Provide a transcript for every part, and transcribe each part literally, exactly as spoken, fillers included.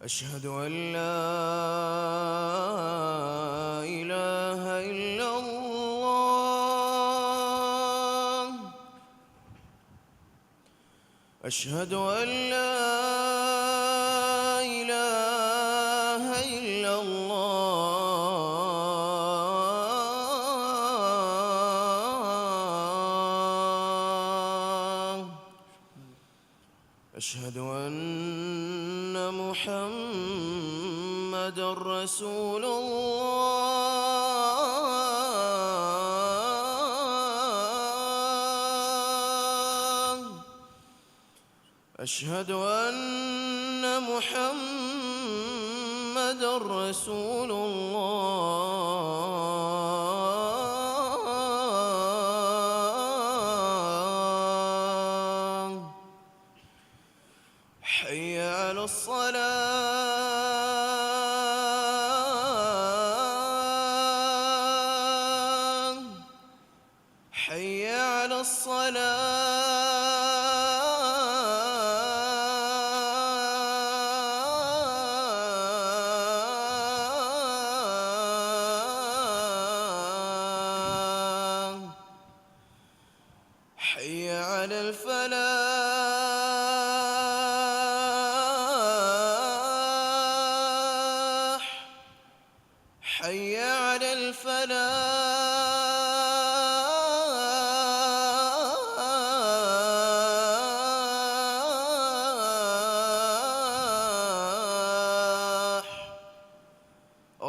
أشهد أن لا إله إلا الله. أشهد أن لا إله إلا الله. أشهد أن محمدا رسول الله. أشهد أن محمدا رسول الله. حي على الصلاة. حي على الصلاة. حي على الفلاح. حي على الفلاح.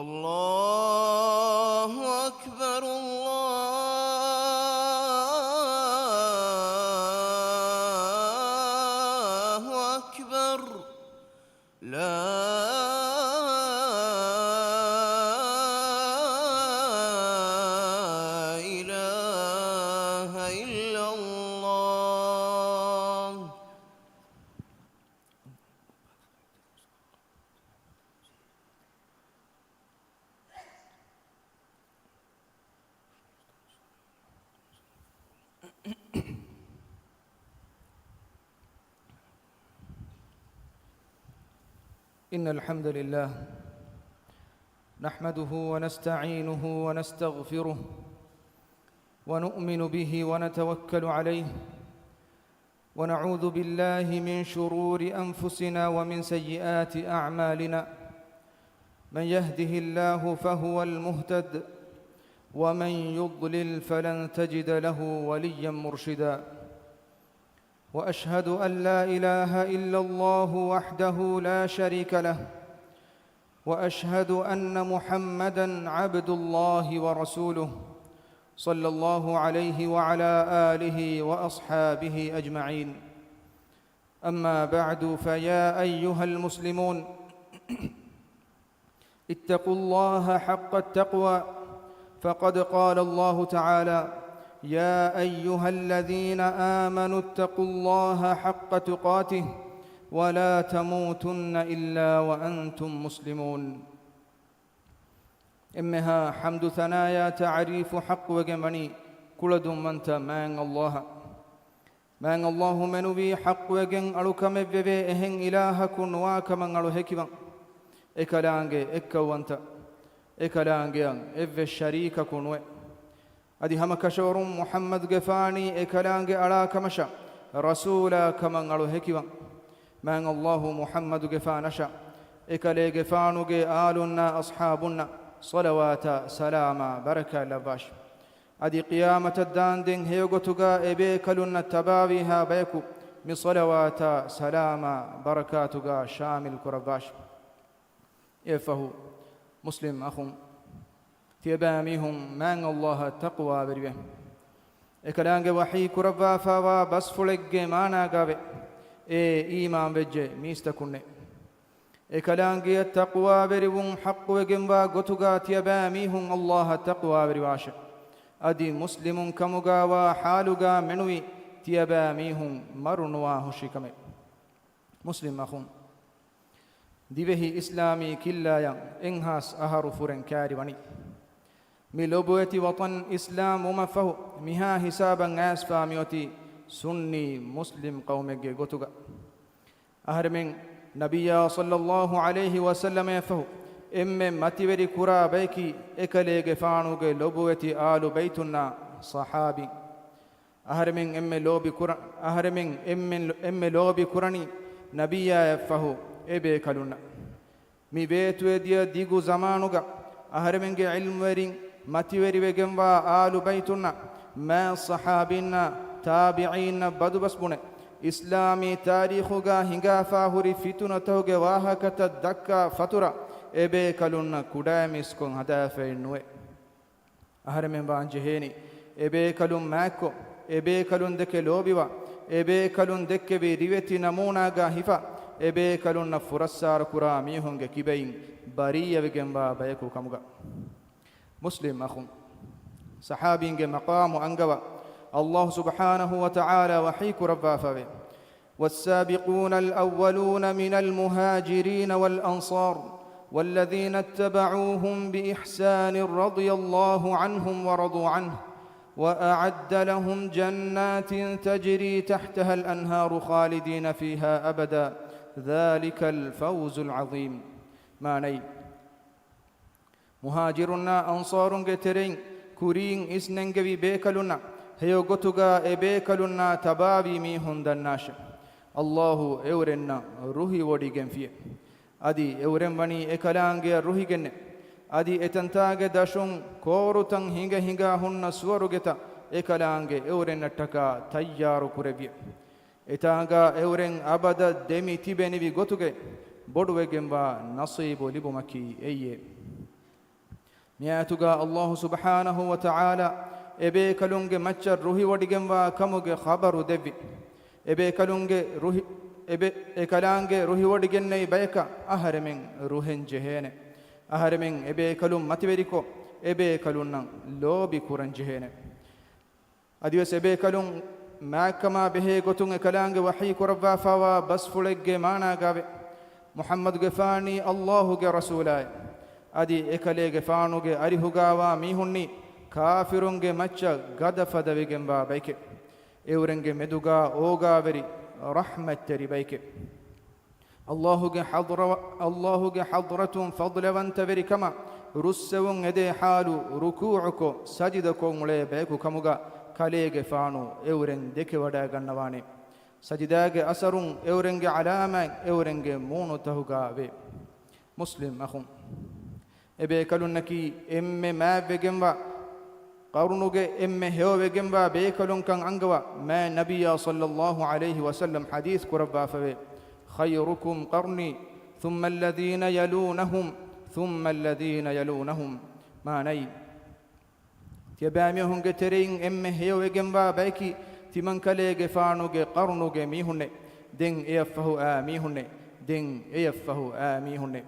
الله أكبر، الله أكبر. لا إله إلا الله. إن الحمد لله نحمده ونستعينه ونستغفره ونؤمن به ونتوكل عليه ونعوذ بالله من شرور أنفسنا ومن سيئات أعمالنا. من يهده الله فهو المهتد، ومن يضلل فلن تجد له وليا مرشدا. وأشهد أن لا إله إلا الله وحده لا شريك له، وأشهد أن محمدا عبد الله ورسوله، صلى الله عليه وعلى آله وأصحابه أجمعين. أما بعد، فيا أيها المسلمون، اتقوا الله حق التقوى، فقد قال الله تعالى: يا أيها الذين آمنوا اتقوا الله حق تقاته ولا تموتن إلا وأنتم مسلمون. އެންމެހާ ޙަމްދު ޘަނާޔާ ތަޢުރީފު ޙައްޤުވެގެން ވަނީ ކުޅަދުންވަންތަ މާތް ﷲ އަށް. މާތް ﷲ މެނުވީ ޙައްޤުވެގެން އަޅުކަމެއްވެވޭ އެހެން އިލާހަކު ނުވާކަމަށް އަޅު ހެކިވަން. އެކަލާނގެ އެއްކައުވަންތަ، އެކަލާނގެއަށް އެއްވެސް ޝަރީކަކު ނުވެ. އަދި ހަމަކަށަވަރުން މުޙައްމަދުގެފާނީ އެކަލާނގެ އަޅާކަމަށާ ރަސޫލާ ކަމަށް އަޅު ހެކިވަން. މާތް ﷲ މުޙައްމަދުގެފާނަށާ އެކަލޭގެފާނުގެ އާލުންނާ އަޞްޙާބުންނަށް ޞަލަވާތާ ސަލާމާ ބަރަކާތް ލައްވާށި. އަދި ޤިޔާމަތަށް ދާންދެން ހެޔޮގޮތުގަ އެބޭކަލުންނަށް ތަބާވީހާ ބަޔަކު މި ޞަލަވާތާ ސަލާމާ ބަރަކާތުގަ ޝާމިލް ކުރައްވާށި. އެއަށްފަހު، މުސްލިމް އަޚުން، ތިޔަބައިމީހުން މާތް ﷲ އަށް ތަޤްވާވެރިވެ. އެކަލާނގެ ވަޙީ ކުރައްވާފައިވާ ބަސްފުޅެއްގެ މާނާގައިވެ، އޭ އީމާންވެއްޖެ މީސްތަކުންނޭ! އެކަލާނގެއަށް ތަޤްވާވެރިވުން ޙައްޤުވެގެންވާ ގޮތުގަ ތިޔަބައިމީހުން ﷲ އަށް ތަޤްވާވެރިވާށެ. އަދި މުސްލިމުން ކަމުގައިވާ ޙާލުގަ މެނުވީ ތިޔަބައިމީހުން މަރުނުވާ ހުށިކަމެއް. މުސްލިމް އަޚުން، ދިވެހި އިސްލާމީ ކިއްލާޔަށް އެއްހާސް އަހަރު ފުރެން ކައިރިވަނީ. މި ލޮބުވެތި ވަޠަން އިސްލާމް ވުމަށްފަހު، މިހާ ހިސާބަށް އައިސްފާ މިއޮތީ ސުންނީ މުސްލިމް ޤައުމެއްގެ ގޮތުގަ. އަހަރެމެން ނަބިއްޔާ ޞައްލައްލާހު ޢަލައިހި ވަސައްލަމައަށްފަހު އެންމެ މަތިވެރި ކުރާ ބަޔަކީ އެކަލޭގެފާނުގެ ލޮބުވެތި އާލު ބައިތުންނާ ޞަޙާބީން. އަހަރެމެން އެންމެ ލޯބި ކުރ-، އަހަރެމެން އެންމެ، އެންމެ ލޯބި ކުރަނީ ނަބިއްޔާއަށްފަހު އެބޭކަލުންނަށް. މި ވޭތުވެދިޔަ ދިގު ޒަމާނުގަ އަހަރެމެންގެ ޢިލްމުވެރިން މަތިވެރިވެގެންވާ އާލު ބައިތުންނަށް މާތް ޞަޙާބީންނާ ތާބިޢީންނަށް ބަދުބަސް ބުނެ، އިސްލާމީ ތާރީޚުގަ ހިނގާފާ ހުރި ފިތުނަތަކުގެ ވާހަކަތައް ދައްކާ ފަތުރަށް އެބޭކަލުންނަށް ކުޑައިމީސްކޮށް ހަދާފައެއް ނުވޭ. އަހަރެމެން ވާން ޖެހޭނީ، އެބޭކަލުން މާތްކޮށް، އެބޭކަލުން ދެކެ ލޯބިވާ، އެބޭކަލުން ދެއްކެވި ރިވެތި ނަމޫނާގަ ހިފާ، އެބޭކަލުންނަށް ފުރައްސާރަ ކުރާ މީހުންގެ ކިބައިން ބަރީއަވެގެންވާ ބަޔަކު ކަމުގަ. މުސްލިމް އަޚުން، ޞަޙާބީންގެ މަޤާމު އަންގަވާ، ﷲ ސުބްޙާނަހޫ ވަތަޢާލާ ވަޙީ ކުރައްވާފަވޭ. والسابقون الأولون من المهاجرين والأنصار والذين اتبعوهم بإحسان رضي الله عنهم ورضوا عنه وأعد لهم جنات تجري تحتها الأنهار خالدين فيها أبدا ذلك الفوز العظيم. މާނައީ، މުހާޖިރުންނާ އަންޞާރުންގެ ތެރެއިން ކުރީން އިސްނެންގެވި ބޭކަލުންނަށް ހެޔޮ ގޮތުގަ އެބޭކަލުންނާ ތަބާވި މީހުން ދަންނާށެ. ﷲ އެއުރެންނަށް ރުހިވޮޑިގެންފިއެ. އަދި އެއުރެން ވަނީ އެކަލާނގެއަށް ރުހިގެންނެ. އަދި އެތަންތާގެ ދަށުން ކޯރުތައް ހިނގަ ހިނގާ ހުންނަ ސުވަރުގެތައް އެކަލާނގެ އެއުރެންނަށްޓަކާ ތައްޔާރު ކުރެއްވިއެ. އެތާނގަ އެއުރެން އަބަދަށް ދެމި ތިބެނިވި ގޮތުގައި ބޮޑުވެގެންވާ ނަޞީބު ލިބުމަކީ އެއީއޭ. މިއާޔަތުގަ ﷲ ސުބްޙާނަހޫ ވަތަޢާލާ އެބޭކަލުންގެ މައްޗަށް ރުހިވޮޑިގެންވާ ކަމުގެ ޚަބަރު ދެއްވި. އެބޭކަލުންގެ ރުހި-، އެބެ-، އެކަލާނގެ ރުހިވޮޑިގެންނެވި ބަޔަކަށް އަހަރެމެން ރުހެން ޖެހޭނެ. އަހަރެމެން އެބޭކަލުން މަތިވެރިކޮށް، އެބޭކަލުންނަށް ލޯބި ކުރަން ޖެހޭނެ. އަދިވެސް އެބޭކަލުން މާތްކަމާ ބެހޭ ގޮތުން އެކަލާނގެ ވަޙީ ކުރައްވާފައިވާ ބަސްފުޅެއްގެ މާނާގައި، މުޙައްމަދުގެފާނީ ﷲގެ ރަސޫލާއޭ. އަދި އެކަލޭގެފާނުގެ އަރިހުގައިވާ މީހުންނީ ކާފިރުންގެ މައްޗަށް ގަދަ ފަދަވެގެންވާ ބައެކޭ. އެއުރެންގެ މެދުގަ އޯގާވެރި ރަޙްމަތްތެރި ބައެކޭ. ﷲގެ ޙަޟްރަ-، ﷲގެ ޙަޟްރަތުން ފަޟްލަވަންތަވެރިކަމަށް ރުއްސެވުން އެދޭ ޙާލު، ރުކޫޢުކޮށް ސަޖިދަކޮށް އުޅޭ ބަޔަކު ކަމުގަ ކަލޭގެފާނު އެއުރެން ދެކެވަޑައިގަންނަވާނެ. ސަޖިދާގެ އަސަރުން އެއުރެންގެ ޢަލާމާތް އެއުރެންގެ މޫނުތަހުގަ ވޭ. މުސްލިމް އަޚުން. އެބޭކަލުންނަކީ އެންމެ މާތްވެގެންވާ، ޤަރުނުގެ އެންމެ ހެޔޮވެގެންވާ ބޭކަލުންކަން އަންގަވާ، މާތް ނަބިއްޔާ ޞައްލައްލާހު ޢަލައިހި ވަސައްލަމް ޙަދީޘް ކުރައްވާފަވޭ، خيركم قرني ثم الذين يلونهم ثم الذين يلونهم. މާނައީ، ތިޔަބައިމީހުންގެ ތެރެއިން އެންމެ ހެޔޮވެގެންވާ ބަޔަކީ ތިމަންކަލޭގެފާނުގެ ޤަރުނުގެ މީހުންނޭ، ދެން އެޔަށްފަހު އައި މީހުންނޭ، ދެން އެޔަށްފަހު އައި މީހުންނޭ.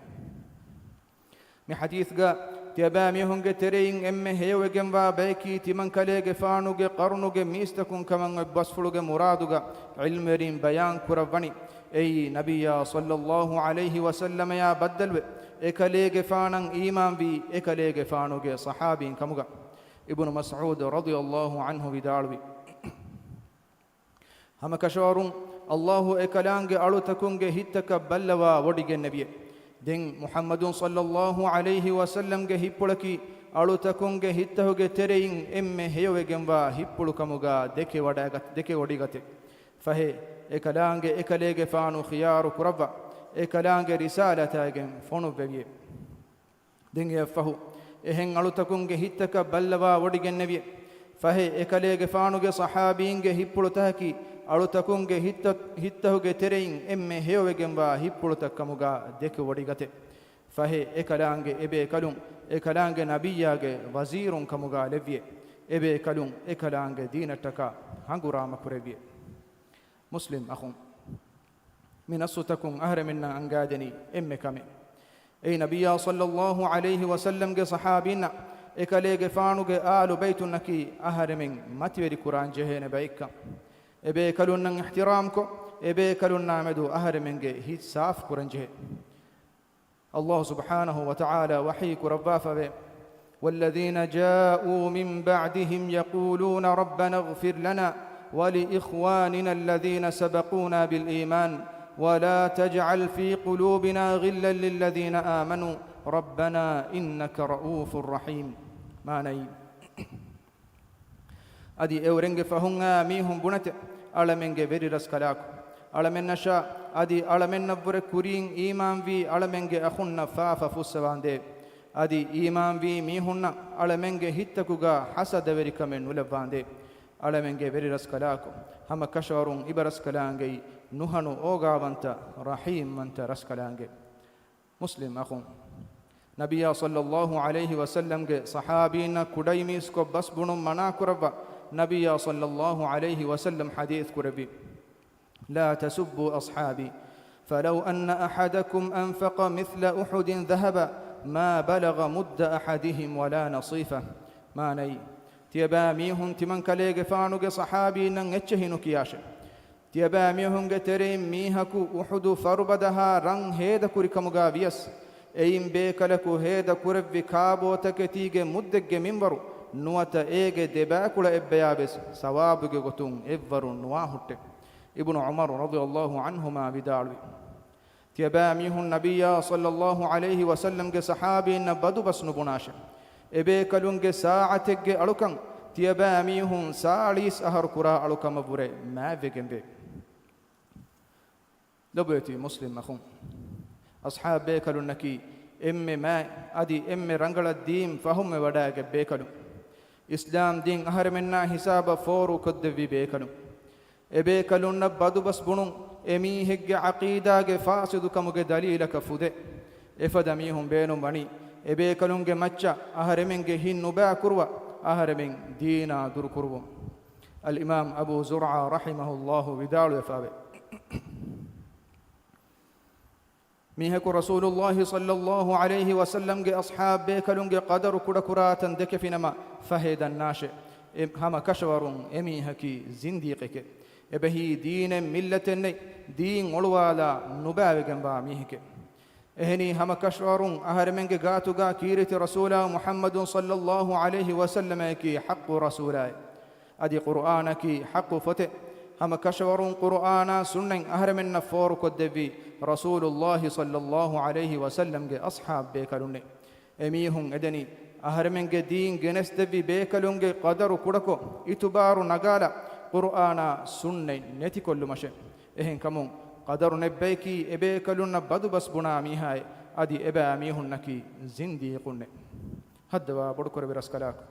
މި ޙަދީޘްގަ ތިޔަބައިމީހުންގެ ތެރެއިން އެންމެ ހެޔޮވެގެންވާ ބަޔަކީ ތިމަންކަލޭގެފާނުގެ ޤަރުނުގެ މީސްތަކުން ކަމަށް އޮތް ބަސްފުޅުގެ މުރާދުގަ ޢިލްމުވެރިން ބަޔާން ކުރައްވަނީ، އެއީ ނަބިއްޔާ ޞައްލައްލާހު ޢަލައިހި ވަސައްލަމަޔާ ބައްދަލުވެ، އެކަލޭގެފާނަށް އީމާންވީ އެކަލޭގެފާނުގެ ޞަޙާބީން ކަމުގަ. އިބްނު މަސްޢޫދު ރަޟިޔައްލާހު ޢަންހު ވިދާޅުވި، ހަމަކަށަވަރުން ﷲ އެކަލާނގެ އަޅުތަކުންގެ ހިތްތަކަށް ބައްލަވާ ވޮޑިގެންނެވިއޭ. ދެން މުޙައްމަދު ޞައްލައްލާހު ޢަލައިހި ވަސައްލަމްގެ ހިތްޕުޅަކީ އަޅުތަކުންގެ ހިތްތަކުގެ ތެރެއިން އެންމެ ހެޔޮވެގެންވާ ހިތްޕުޅު ކަމުގަ ދެކެ ވަޑައިގަތް-، ދެކެ ވޮޑިގަތޭ. ފަހެ، އެކަލާނގެ އެކަލޭގެފާނު ޚިޔާރު ކުރައްވާ، އެކަލާނގެ ރިސާލަތާގެން ފޮނުއްވެވިއޭ. ދެން އެއަށްފަހު، އެހެން އަޅުތަކުންގެ ހިތްތަކަށް ބައްލަވާ ވޮޑިގެންނެވިއޭ. ފަހެ، އެކަލޭގެފާނުގެ ޞަޙާބީންގެ ހިތްޕުޅުތަކަކީ، އަޅުތަކުންގެ ހިތްތަ-، ހިތްތަކުގެ ތެރެއިން އެންމެ ހެޔޮވެގެންވާ ހިތްޕުޅުތައް ކަމުގަ ދެކެ ވޮޑިގަތޭ. ފަހެ، އެކަލާނގެ އެބޭކަލުން، އެކަލާނގެ ނަބިއްޔާގެ ވަޒީރުން ކަމުގަ ލެއްވިއޭ. އެބޭކަލުން އެކަލާނގެ ދީނަށްޓަކާ ހަނގުރާމަ ކުރެއްވިއޭ. މުސްލިމް އަޚުން. މި ނައްޞުތަކުން އަހަރެމެންނަށް އަންގާދެނީ އެންމެ ކަމެއް. އެއީ ނަބިއްޔާ ޞައްލައްލާހު ޢަލައިހި ވަސައްލަމްގެ ޞަޙާބީންނަށް އެކަލޭގެފާނުގެ އާލު ބައިތުންނަކީ އަހަރެމެން މަތިވެރި ކުރާން ޖެހޭނެ ބައެއްކަން. އެބޭކަލުންނަށް އިޙްތިރާމްކޮށް، އެބޭކަލުންނާމެދު އަހަރެމެންގެ ހިތް ސާފު ކުރަން ޖެހޭ. ﷲ ސުބްޙާނަހޫ ވަތަޢާލާ ވަޙީ ކުރައްވާފަވޭ، والذين جاءوا من بعدهم يقولون ربنا اغفر لنا ولإخواننا الذين سبقونا بالإيمان ولا تجعل في قلوبنا غلا للذين آمنوا ربنا إنك رءوف رحيم. މާނައީ، އަދި އެއުރެންގެ ފަހުން އާ މީހުން ބުނަތެ، އަޅަމެންގެ ވެރި ރަސްކަލާކު، އަޅަމެންނަށާ އަދި އަޅަމެންނަށްވުރެ ކުރީން އީމާންވީ އަޅަމެންގެ އަޚުންނަށް ފާފަ ފުއްސަވާނދޭ. އަދި އީމާންވީ މީހުންނަށް އަޅަމެންގެ ހިތްތަކުގަ ހަސަދަވެރިކަމެއް ނުލައްވާނދޭ. އަޅަމެންގެ ވެރި ރަސްކަލާކު، ހަމަ ކަށަވަރުން އިބަރަސްކަލާނގެއި ނުހަނު އޯގާވަންތަ ރަޙީމްވަންތަ ރަސްކަލާނގެ. މުސްލިމް އަޚުން، ނަބިއްޔާ ޞައްލައްލާހު ޢަލައިހި ވަސައްލަމްގެ ޞަޙާބީންނަށް ކުޑައިމީސްކޮށް ބަސް ބުނުން މަނާކުރައްވާ، ނަބިއްޔާ ޞައްލައްލާހު ޢަލައިހި ވަސައްލަމް ޙަދީޘް ކުރެއްވި، لا تسبوا أصحابي، فلو أن أحدكم أنفق مثل أحد ذهبا ما بلغ مد أحدهم ولا نصيفه. މާނައީ، ތިޔަބައިމީހުން ތިމަންކަލޭގެފާނުގެ ޞަޙާބީންނަށް އެއްޗެހި ނުކިޔާށެ. ތިޔަބައިމީހުންގެ ތެރެއިން މީހަކު އުޙުދު ފަރުބަދަހާ ރަން ހޭދަކުރިކަމުގަ ވިޔަސް، އެއިން ބޭކަލަކު ހޭދަ ކުރެއްވި ކާބޯތަކެތީގެ މުއްދެއްގެ މިންވަރު ނުވަތަ އޭގެ ދެބައިކުޅަ އެއްބަޔާވެސް ސަވާބުގެ ގޮތުން އެއްވަރު ނުވާ ހުއްޓެ. އިބްނު ޢުމަރު ރަޟިޔައްލާހު ޢަންހުމާ ވިދާޅުވި، ތިޔަބައިމީހުން ނަބިއްޔާ ޞައްލައްލާހު ޢަލައިހި ވަސައްލަމްގެ ޞަޙާބީންނަށް ބަދުބަސް ނުބުނާށެ. އެބޭކަލުންގެ ސާޢަތެއްގެ އަޅުކަން ތިޔަބައިމީހުން ސާޅީސް އަހަރު ކުރާ އަޅުކަމަށްވުރެ މާތްވެގެންވޭ. ލޮބުވެތި މުސްލިމް އަޚުން، އަޞްޙާބް ބޭކަލުންނަކީ އެންމެ މާތް އަދި އެންމެ ރަނގަޅަށް ދީން ފަހުމެވަޑައިގެ ބޭކަލުން. އިސްލާމް ދީން އަހަރެމެންނާ ހިސާބަށް ފޯރުކޮށްދެއްވި ބޭކަލުން. އެބޭކަލުންނަށް ބަދުބަސް ބުނުން އެމީހެއްގެ ޢަޤީދާގެ ފާސިދުކަމުގެ ދަލީލަކަށް ފުދޭ. އެފަދަ މީހުން ބޭނުން ވަނީ އެބޭކަލުންގެ މައްޗަށް އަހަރެމެންގެ ހިތް ނުބައިކުރުވާ، އަހަރެމެން ދީނާ ދުރުކުރުވުން. އަލްއިމާމް އަބޫ ޒުރްޢާ ރަޙިމަހުﷲ ވިދާޅުވެފައެވެ. މީހަކު ރަސޫލުﷲ ޞައްލައްލާހު ޢަލައިހި ވަސައްލަމްގެ އަޞްޙާބް ބޭކަލުންގެ ޤަދަރު ކުޑަކުރާތަން ދެކެފިނަމަ ފަހޭ ދަންނާށޭ. އެ ހަމަ ކަށަވަރުން އެމީހަކީ ޒިންދީޤެކޭ. އެބަހީ ދީނެއް މިއްލަތެއް ނެތް، ދީން އޮޅުވާލާ ނުބައިވެގެންވާ މީހެކޭ. އެހެނީ ހަމަ ކަށަވަރުން އަހަރެމެންގެ ގާތުގާ ކީރިތި ރަސޫލާ މުޙައްމަދު ޞައްލައްލާހު ޢަލައިހި ވަސައްލަމައަކީ ޙައްޤު ރަސޫލާއޭ. އަދި ޤުރުއާނަކީ ޙައްޤު ފޮތެއް. ހަމަ ކަށަވަރުން ޤުރުއާނާ ސުންނަތް އަހަރެމެންނަށް ފޯރުކޮށްދެއްވީ ރަސޫލުﷲ ޞައްލައްލާހު ޢަލައިހި ވަސައްލަމްގެ އަޞްޙާބް ބޭކަލުންނޭ. އެމީހުން އެދެނީ އަހަރެމެންގެ ދީން ގެނެސްދެއްވި ބޭކަލުންގެ ޤަދަރު ކުޑަކޮށް، އިތުބާރު ނަގާލާ، ޤުރުއާނާ ސުންނަތް ނެތިކޮށްލުމަށޭ. އެހެންކަމުން، ޤަދަރު ނެތް ބަޔަކީ އެބޭކަލުންނަށް ބަދުބަސް ބުނާ މީހާއޭ، އަދި އެބައިމީހުންނަކީ ޒިންދީޤުންނޭ. ހައްދަވާ ބޮޑުކުރެއްވި ރަސްކަލާކޮ،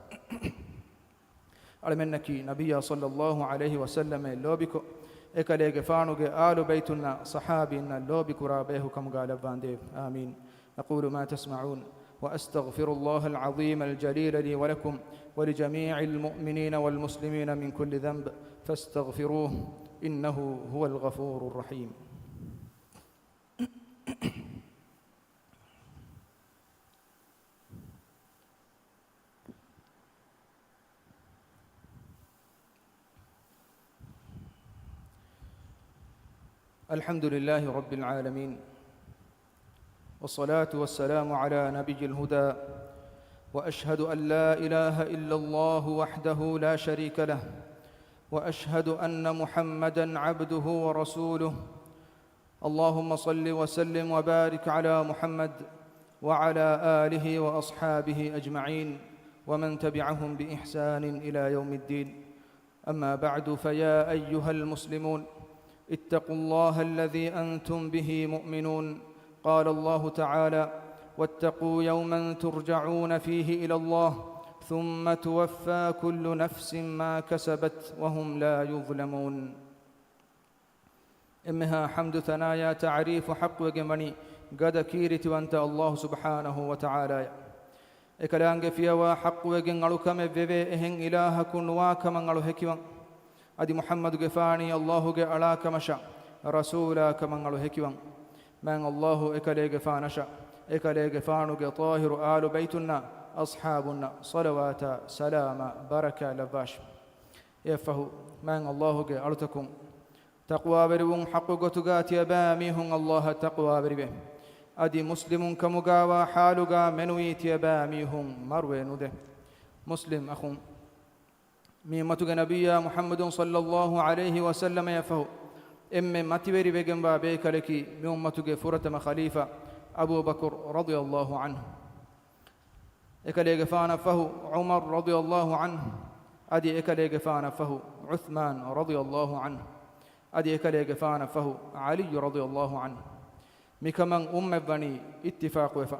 އަޅަމެންނަކީ ނަބިއްޔާ ޞައްލައްލާހު ޢަލައިހި ވަސައްލަމައަށް ލޯބިކޮށް، އެކަލޭގެފާނުގެ އާލު ބައިތުންނާ ޞަޙާބީންނަށް ލޯބިކުރާ ބަޔަކު ކަމުގާ ލައްވާނދޭ. އާމީން. أقول ما تسمعون، وأستغفر الله العظيم الجليل لي ولكم ولجميع المؤمنين والمسلمين من كل ذنب، فاستغفروه، إنه هو الغفور الرحيم. الحمد لله رب العالمين، والصلاة والسلام على نبي الهدى، وأشهد أن لا إله إلا الله وحده لا شريك له، وأشهد أن محمدا عبده ورسوله. اللهم صل وسلم وبارك على محمد وعلى آله وأصحابه أجمعين ومن تبعهم بإحسان إلى يوم الدين. أما بعد، فيا أيها المسلمون، اتقوا الله الذي أنتم به مؤمنون. قال الله تعالى: واتقوا يوما ترجعون فيه إلى الله ثم توفى كل نفس ما كسبت وهم لا يظلمون. އެންމެހާ ޙަމްދު ޘަނާޔާ ތަޢުރީފު ޙައްޤުވެގެން ވަނީ ގަދަ ކީރިތިވަންތަ ﷲ ސުބްޙާނަހޫ ވަތަޢާލާއަށް. އެކަލާނގެ ފިޔަވާ ޙައްޤުވެގެން އަޅުކަމެއް ވެވޭ އެހެން އިލާހަކު ނުވާ ކަމަށް އަޅު ހެކިވަން. އަދި މުޙައްމަދުގެފާނީ ﷲ ގެ އަޅާ ކަމަށާ، ރަސޫލާ ކަމަށް އަޅު ހެކިވަން. މާތް ﷲ އެކަލޭގެފާނަށާ، އެކަލޭގެފާނުގެ ޠާހިރު އާލު ބައިތުންނާ، އަޞްޙާބުންނަށް ޞަލަވާތާ ސަލާމާ ބަރަކާތް ލައްވާށި. އެއަށްފަހު، މާތް ﷲ ގެ އަޅުތަކުން، ތަޤްވާވެރިވުން ޙައްޤު ގޮތުގާ ތިޔަބައިމީހުން ﷲ އަށް ތަޤްވާވެރިވެ. އަދި މުސްލިމުން ކަމުގާވާ ޙާލުގާ މެނުވީ ތިޔަބައިމީހުން މަރުވެ ނުދެ. މުސްލިމް އަޚުން، މި އުއްމަތުގެ ނަބިއްޔާ މުޙައްމަދު ޞައްލައްލާހު ޢަލައިހި ވަސައްލަމައަށްފަހު، އެންމެ މަތިވެރިވެގެންވާ ބޭކަލަކީ މި އުއްމަތުގެ ފުރަތަމަ ޚަލީފާ އަބޫބަކުރު ރަޟިޔަﷲ ޢަންހު. އެކަލޭގެފާނަށް ފަހު ޢުމަރު ރަޟިޔަﷲ ޢަންހު، އަދި އެކަލޭގެފާނަށް ފަހު ޢުޘްމާނު ރަޟިޔަﷲ ޢަންހު، އަދި އެކަލޭގެފާނަށް ފަހު ޢަލިއްޔު ރަޟިޔަﷲ ޢަންހު. މިކަމަށް އުއްމަތްވަނީ އިއްތިފާޤުވެފަ.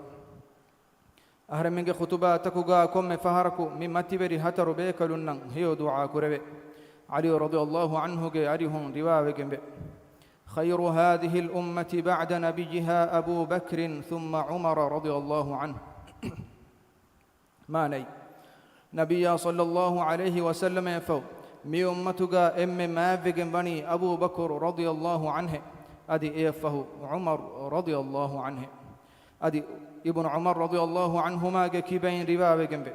އަހަރެމެންގެ ޚުތުބާތަކުގާ ކޮންމެ ފަހަރަކު މި މަތިވެރި ހަތަރު ބޭކަލުންނަށް ހެޔޮ ދުޢާ ކުރެވޭ. ޢަލީ ރަޟިޔަﷲ ޢަންހުގެ އަރިހުން ރިވާވެގެންވޭ، خير هذه الأمة بعد نبيها أبو بكر ثم عمر رضي الله عنه. މާނައީ، ނަބިއްޔާ ޞައްލަﷲ ޢަލައިހި ވަސައްލަމައަށްފަހު މި އުއްމަތުގާ އެންމެ މާތްވެގެން ވަނީ އަބޫބަކުރު ރަޟިޔަﷲ ޢަންހެ، އަދި އެއަށްފަހު ޢުމަރު ރަޟިޔަﷲ ޢަންހެ. އަދި އިބްނު ޢުމަރު ރަޟިޔަﷲ ޢަންހުމާގެ ކިބައިން ރިވާވެގެންވޭ،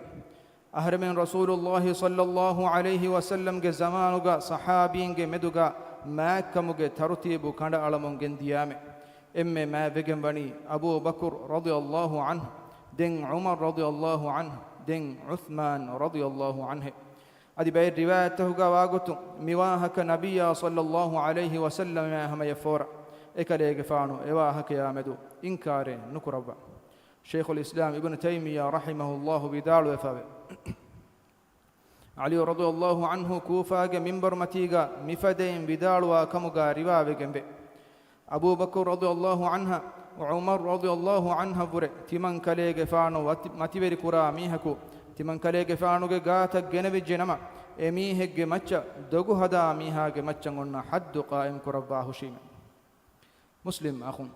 އަހަރެމެން ރަސޫލުﷲ ޞައްލަﷲ ޢަލައިހި ވަސައްލަމްގެ ޒަމާނުގާ ޞަޙާބީންގެ މެދުގާ މާތްކަމުގެ ތަރުތީބު ކަނޑައަޅަމުން ގެންދިޔާމެ، އެންމެ މާތްވެގެން ވަނީ އަބޫބަކުރު ރަޟިޔަﷲ ޢަންހު، ދެން ޢުމަރު ރަޟިޔަﷲ ޢަންހު، ދެން ޢުޘްމާނު ރަޟިޔަﷲ ޢަންހެ. އަދި ބައެއް ރިވާޔަތްތަކުގާ ވާގޮތުން މި ވާހަކަ ނަބިއްޔާ ޞައްލަﷲ ޢަލައިހި ވަސައްލަމާ ހަމަޔަށް ފޯރާ، އެކަލޭގެފާނު އެވާހަކަޔާ މެދު އިންކާރެއް ނުކުރައްވާ. ޝައިޚުލް އިސްލާމް އިބްނު ތައިމިއްޔާ ރަޙިމަހުﷲ ވިދާޅުވެފަވޭ، ޢަލީ ރަޟިޔަﷲ ޢަންހު ކޫފާގެ މިންބަރު މަތީގާ މިފަދައިން ވިދާޅުވާ ކަމުގާ ރިވާވެގެންވޭ، އަބޫބަކުރު ރަޟިޔަﷲ ޢަންހަށް، ޢުމަރު ރަޟިޔަﷲ ޢަންހަށްވުރެ ތިމަންކަލޭގެފާނު ވަތި-، މަތިވެރިކުރާ މީހަކު، ތިމަންކަލޭގެފާނުގެ ގާތަށް ގެނެވިއްޖެ ނަމަ، އެމީހެއްގެ މައްޗަށް ދޮގު ހަދާ މީހާގެ މައްޗަށް އޮންނަ ޙައްދު ޤާއިމް ކުރައްވާ ހުށީމެ. މުސްލިމް އަޚުން،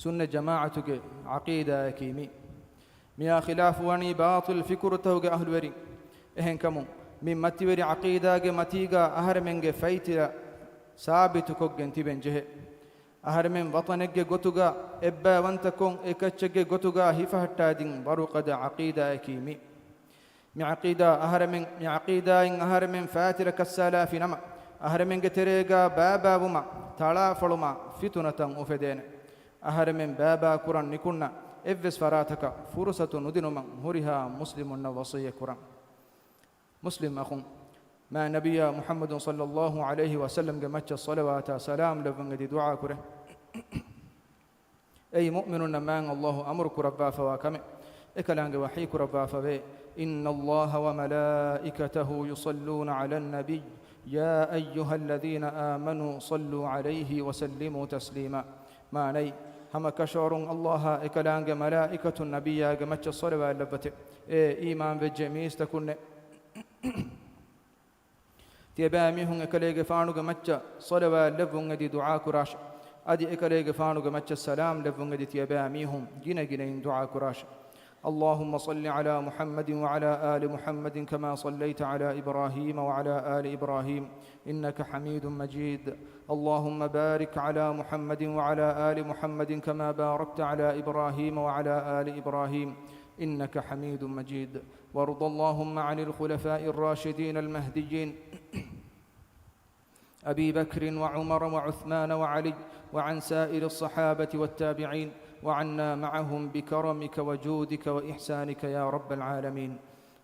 ސުންނަ ޖަމާޢަތުގެ ޢަޤީދާއަކީ މީ. މިއާ ޚިލާފުވަނީ ބާޠިލް ފިކުރުތަކުގެ އަހްލުވެރިން. އެހެންކަމުން، މި މަތިވެރި ޢަޤީދާގެ މަތީގާ އަހަރެމެންގެ ފައިތިލަ ސާބިތުކޮށްގެން ތިބެން ޖެހޭ. އަހަރެމެން ވަޠަނެއްގެ ގޮތުގާ، އެއްބައިވަންތަކޮށް އެކައްޗެއްގެ ގޮތުގާ ހިފަހައްޓާދިން ވަރުގަދަ ޢަޤީދާއަކީ މީ. މި ޢަޤީދާ އަހަރެމެން، މި ޢަޤީދާއިން އަހަރެމެން ފާތިލަ ކައްސާލާފި ނަމަ، އަހަރެމެންގެ ތެރޭގާ ބާބާވުމާ، ތަޅާފަޅުމާ، ފިތުނަތައް އުފެދޭނެ. އަހަރެމެން ބާބާ ކުރަން ނިކުންނަ އެއްވެސް ފަރާތަކަށް ފުރުޞަތު ނުދިނުމަށް ހުރިހާ މުސްލިމުންނަށް ވަޞިއްޔަތް ކުރަން. މުސްލިމް އަޚުން، މާ ނަބިއްޔާ މުޙައްމަދު ޞައްލަﷲ ޢަލައިހި ވަސައްލަމްގެ މައްޗަށް ޞަލަވާތާ ސަލާމް ލެއްވުން އެދި ދުޢާ ކުރޭ. އެއީ މުއުމިނުންނަށް މާތް ﷲ އަމުރު ކުރައްވާފަވާ ކަމެއް. އެކަލާނގެ ވަޙީ ކުރައްވާފަވޭ، إن الله وملائكته يصلون على النبي يا أيها الذين آمنوا صلوا عليه وسلموا تسليما. މާނައީ، ހަމަ ކަށަވަރުން ﷲ އާ އެކަލާނގެ މަލާއިކަތުން ނަބިއްޔާގެ މައްޗަށް ޞަލަވާތް ލައްވަތެ. އޭ އީމާންވެއްޖެ މީސްތަކުންނޭ! ތިޔަބައިމީހުން އެކަލޭގެފާނުގެ މައްޗަށް ޞަލަވާތް ލެއްވުން އެދި ދުޢާ ކުރާށެ. އަދި އެކަލޭގެފާނުގެ މައްޗަށް ސަލާމް ލެއްވުން އެދި ތިޔަބައިމީހުން ގިނަގިނައިން ދުޢާ ކުރާށެ. اللهم صل على محمد وعلى آل محمد كما صليت على إبراهيم وعلى آل إبراهيم إنك حميد مجيد. اللهم بارك على محمد وعلى آل محمد كما باركت على إبراهيم وعلى آل إبراهيم إنك حميد مجيد. وارض اللهم عن الخلفاء الراشدين المهديين أبي بكر وعمر وعثمان وعلي وعن سائر الصحابة والتابعين وعنا معهم بكرمك وجودك وإحسانك يا رب العالمين.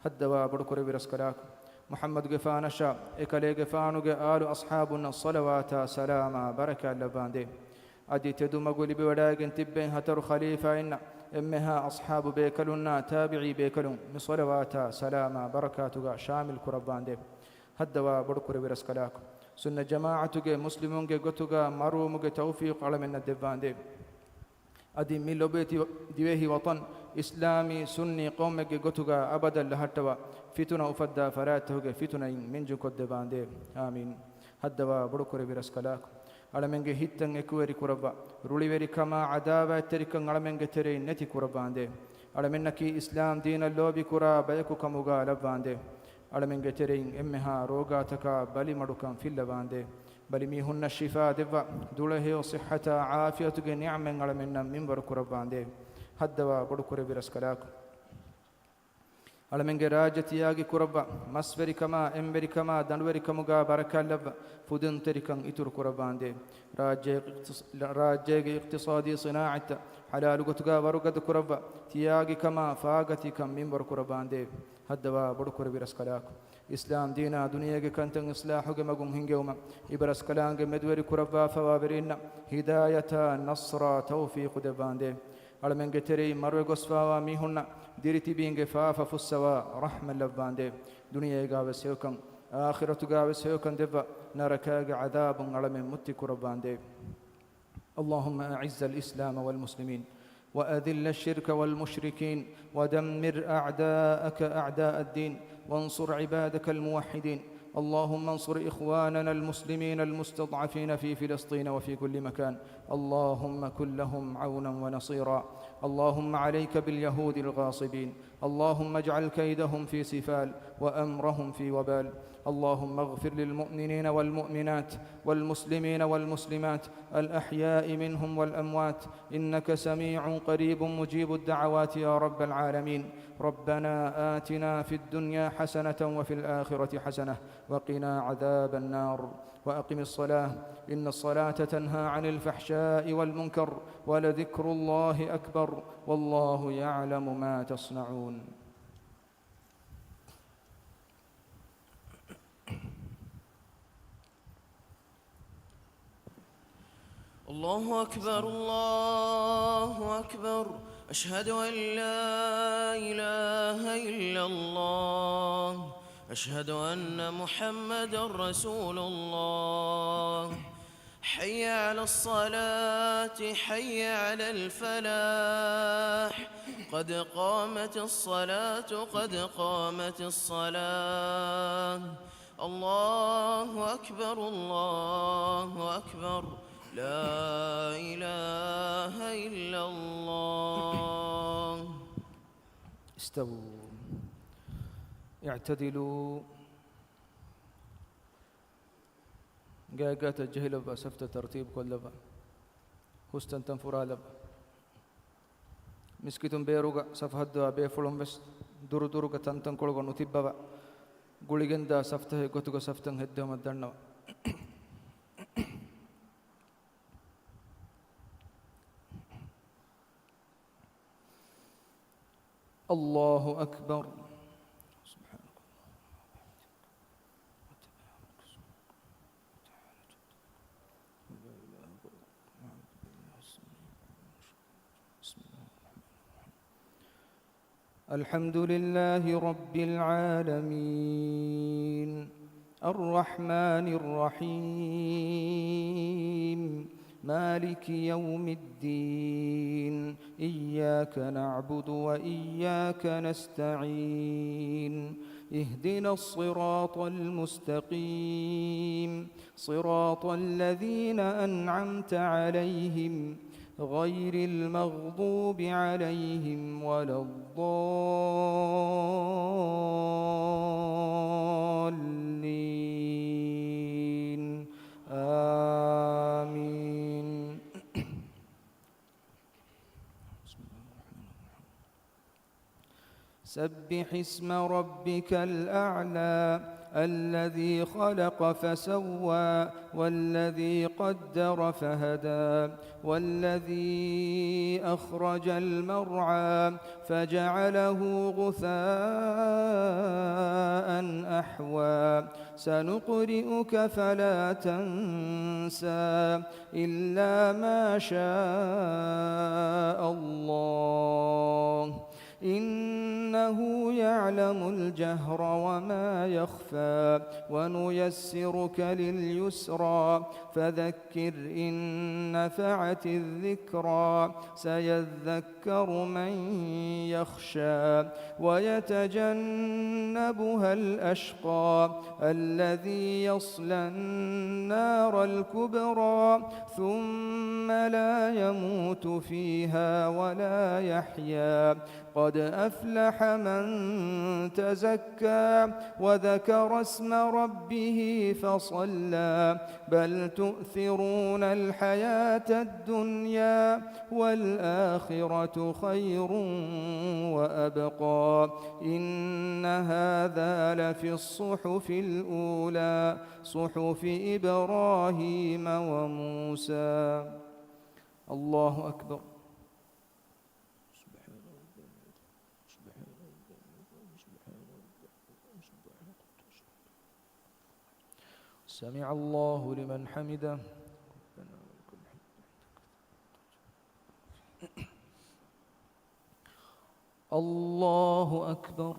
ހައްދަވާ ބޮޑުކުރެއްވި ރަސްކަލާކޮ، މުޙައްމަދުގެފާނަށާ އެކަލޭގެފާނުގެ އާލު އަޞްޙާބުންނަށް ޞަލަވާތާ ސަލާމާ ބަރަކާތް ލައްވާނދޭ. އަދި ތެދުމަގު ލިބިވަޑައިގެން ތިއްބެވި ހަތަރު ޚަލީފާއިންނަށް އެންމެހާ އަޞްޙާބު ބޭކަލުންނާ ތާބިޢީ ބޭކަލުން މި ޞަލަވާތާ ސަލާމާ ބަރަކާތުގާ ޝާމިލް ކުރައްވާނދޭ. ހައްދަވާ ބޮޑުކުރެއްވި ރަސްކަލާކޮ، ސުންނަ ޖަމާޢަތުގެ މުސްލިމުންގެ ގޮތުގާ މަރުވުމުގެ ތައުފީޤު އަޅަމެންނަށް ދެއްވާނދޭ. އަދި މި ލޮބުވެތި ދިވެހި ވަޠަން އިސްލާމީ ސުންނީ ޤައުމެއްގެ ގޮތުގާ އަބަދަށް ލަހައްޓަވާ، ފިތުނަ އުފައްދާ ފަރާތްތަކުގެ ފިތުނައިން މިންޖުކޮށްދެއްވާނދޭ. އާމީން. ހައްދަވާ ބޮޑުކުރެއްވި ރަސްކަލާކޮ، އަޅަމެންގެ ހިތްތައް އެކުވެރިކުރައްވާ، ރުޅިވެރިކަމާ ޢަދާވާތްތެރިކަން އަޅަމެންގެ ތެރެއިން ނެތި ކުރައްވާނދޭ. އަޅަމެންނަކީ އިސްލާމް ދީނަށް ލޯބިކުރާ ބަޔަކު ކަމުގާ ލައްވާނދޭ. އަޅަމެންގެ ތެރެއިން އެންމެހާ ރޯގާތަކާ ބަލިމަޑުކަން ފިއްލަވާނދޭ. ބަލިމީހުންނަށް ޝިފާ ދެއްވާ، ދުޅަހެޔޮ ޞިއްޙަތާ ޢާފިޔަތުގެ ނިޢުމަތް އަޅަމެންނަށް މިންވަރު ކުރައްވާނދޭ. ހައްދަވާ ބޮޑުކުރެއްވި ރަސްކަލާކޮ، އަޅަމެންގެ ރާއްޖެ ތިޔާގި ކުރައްވާ، މަސްވެރިކަމާ، އެންވެރިކަމާ، ދަނޑުވެރިކަމުގާ ބަރަކާތްލައްވާ، ފުދުންތެރިކަން އިތުރު ކުރައްވާނދޭ. ރާއްޖޭގެ އިޤްތިޞ-، ރާއްޖޭގެ އިޤްތިޞާދީ ޞިނާޢަތްތައް ޙަލާލު ގޮތުގާ ވަރުގަދަ ކުރައްވާ، ތިޔާގިކަމާ، ފާގަތީކަން މިންވަރު ކުރައްވާނދޭ. ހައްދަވާ ބޮޑުކުރެއްވި ރަސްކަލާކޮ، އިސްލާމް ދީނާ ދުނިޔޭގެ ކަންތައް އިސްލާހުގެ މަގުން ހިންގެވުމަށް އިބަރަސްކަލާނގެ މެދުވެރި ކުރައްވާފަވާވެރިންނަށް ހިދާޔަތާ ނަޞްރާ ތައުފީޤު ދެއްވާނދޭ. އަޅަމެންގެ ތެރެއިން މަރުވެ ގޮސްފާވާ މީހުންނަށް ދިރިތިބީންގެ ފާފަ ފުއްސަވާ ރަޙްމަތް ލައްވާނދޭ. ދުނިޔޭގާވެސް ހެޔޮކަން، އާޚިރަތުގާވެސް ހެޔޮކަން ދެއްވާ ނަރަކާގެ ޢަޛާބުން އަޅަމެން މުއްތި ކުރައްވާނދޭ. اللهم أعز الإسلام والمسلمين، وأذل الشرك والمشركين، ودمر أعداءك أعداء الدين، وانصر عبادك الموحدين. اللهم انصر إخواننا المسلمين المستضعفين في فلسطين وفي كل مكان. اللهم كن لهم عونا ونصيرا. اللهم عليك باليهود الغاصبين. اللهم اجعل كيدهم في سفال وأمرهم في وبال. اللهم اغفر للمؤمنين والمؤمنات والمسلمين والمسلمات الأحياء منهم والأموات، إنك سميع قريب مجيب الدعوات يا رب العالمين. ربنا آتنا في الدنيا حسنة وفي الآخرة حسنة وقنا عذاب النار. وأقم الصلاة، إن الصلاة تنهى عن الفحشاء والمنكر، ولذكر الله أكبر، والله يعلم ما تصنعون. الله أكبر، الله أكبر. أشهد أن لا إله إلا الله. أشهد أن محمدا رسول الله. حي على الصلاة، حي على الفلاح. قد قامت الصلاة، قد قامت الصلاة. الله أكبر، الله أكبر. لا إله إلا الله. استووا. اعتدلوا. ގާތްގާތަށް ޖެހިލައްވާ، ސަފްތައް ތަރުތީބު ކޮށްލައްވާ، ހުސްތަންތަން ފުރާލައްވާ. މިސްކިތުން ބޭރުގަ ސަފު ހައްދަވާ ބޭފުޅުން ވެސް ދުރު ދުރުގަ ތަންތަންކޮޅުގަ ނުތިއްބަވާ، ގުޅިގެންދާ ސަފްތަހެއް ގޮތުގަ ސަފްތައް ހެއްދެވުމަށް ދަންނަވާ. الله أكبر. سبحانك اللهم وبحمدك. وتبارك اسمك. وتعالى جدك. ولا إله غيرك. بسم الله الرحمن الرحيم. الحمد لله رب العالمين. الرحمن الرحيم. مالك يوم الدين. إياك نعبد وإياك نستعين. اهدنا الصراط المستقيم. صراط الذين أنعمت عليهم غير المغضوب عليهم ولا الضالين. آمين. سبح اسم ربك الأعلى. الذي خلق فسوى والذي قدر فهدى والذي أخرج المرعى فجعله غثاء أحوى. سنقرئك فلا تنسى إلا ما شاء الله. إنه يعلم الجهر وما يخفى. ونيسرك لليسرى. فذكر إن نفعت الذكرى. سيذكر من يخشى. ويتجنبها الأشقى. الذي يصلى النار الكبرى. ثم لا يموت فيها ولا يحيا. قد أفلح من تزكى وذكر اسم ربه فصلى. بل تؤثرون الحياة الدنيا والآخرة خير وأبقى. إن هذا لفي الصحف الأولى صحف إبراهيم وموسى. الله أكبر. سبحان ربي العظيم. سبحان ربي العظيم. سبحان ربي العظيم. سبحان ربي سمع الله لمن حمده. الله أكبر.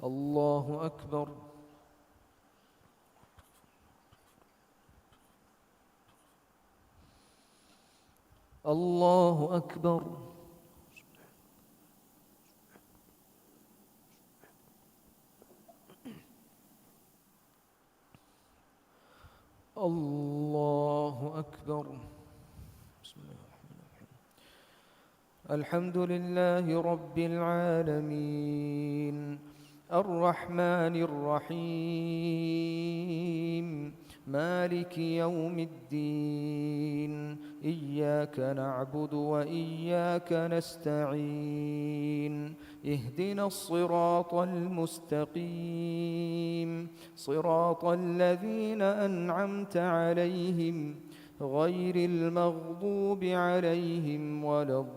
الله أكبر. الله أكبر. الله أكبر. بسم الله الرحمن الرحيم. الحمد لله رب العالمين. الرحمن الرحيم. مالك يوم الدين. إياك نعبد وإياك نستعين. اهدنا الصراط المستقيم. صراط الذين أنعمت عليهم غير المغضوب عليهم ولا الضالين.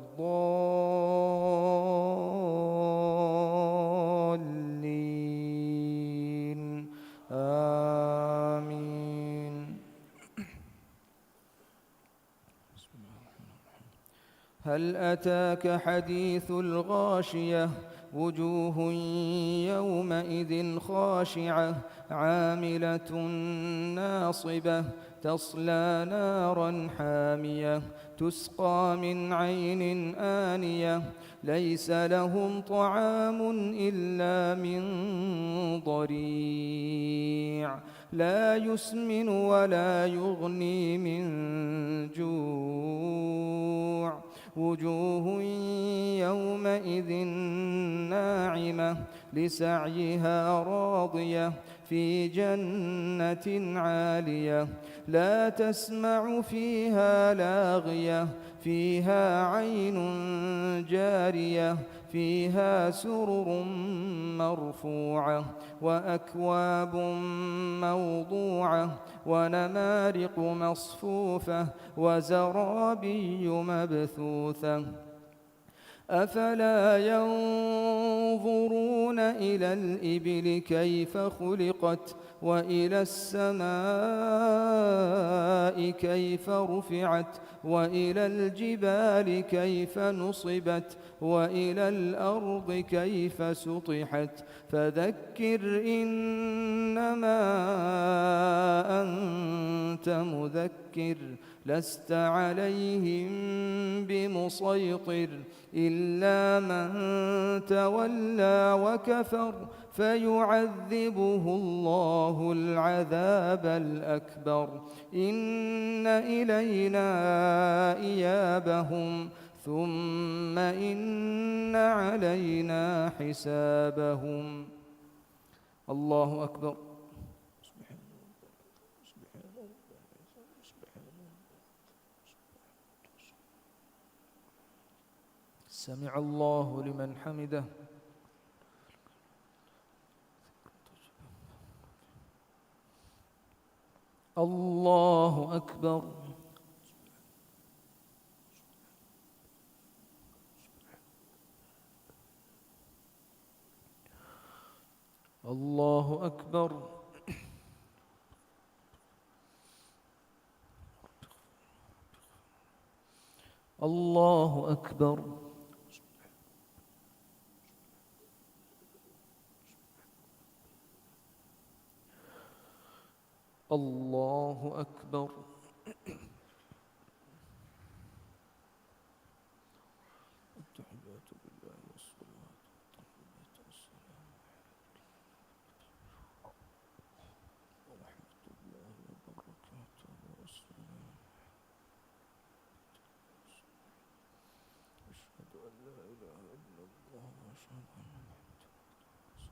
آمين. هل أتاك حديث الغاشية؟ وجوه يومئذ خاشعة، عاملة ناصبة، تصلى نارا حامية، تسقى من عين آنية، ليس لهم طعام إلا من ضريع، لا يسمن ولا يغني من جوع. وجوه يومئذ ناعمة، لسعيها راضية، في جنة عالية، لا تسمع فيها لاغية، فيها عين جارية، فيها سرر مرفوعة، وأكواب موضوعة، ونمارق مصفوفة، وزرابي مبثوثة. أفلا ينظرون إلى الإبل كيف خلقت، وإلى السماء كيف رفعت، وإلى الجبال كيف نصبت، وإلى الأرض كيف سطحت. فذكر إنما أنت مذكر، لست عليهم بمسيطر، إلا من تولى وكفر، فيعذبه الله العذاب الأكبر، إن إلينا إيابهم، ثم إن علينا حسابهم. الله أكبر. سبحان الله. سمع الله لمن حمده. الله أكبر. الله أكبر. الله أكبر. الله أكبر. التحيات لله والصلوات والطيبات والسلام عليك ورحمة الله وبركاته. والسلام عليك. أشهد أن لا إله إلا الله وأشهد أن محمدا رسول الله.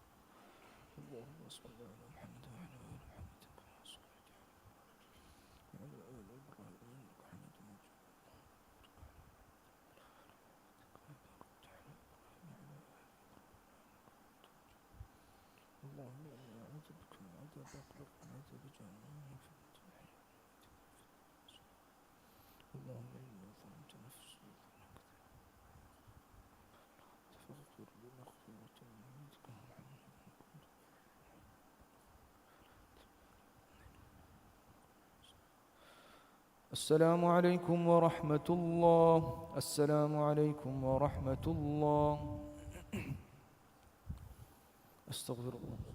اللهم صل على محمد وعلى آل محمد كما صليت على إبراهيم وعلى آل إبراهيم إنك حميد مجيد. اللهم بارك على محمد وعلى آل محمد كما باركت على إبراهيم وعلى آل إبراهيم إنك حميد مجيد. اللهم إني أعوذ بك من عذاب القبر ومن عذاب جهنم ومن فتنة المحيا ومن فتنة الممات. اللهم إني ظلمت نفسي ظلما كثيرا. السلام عليكم ورحمة الله. السلام عليكم ورحمة الله. أستغفر الله.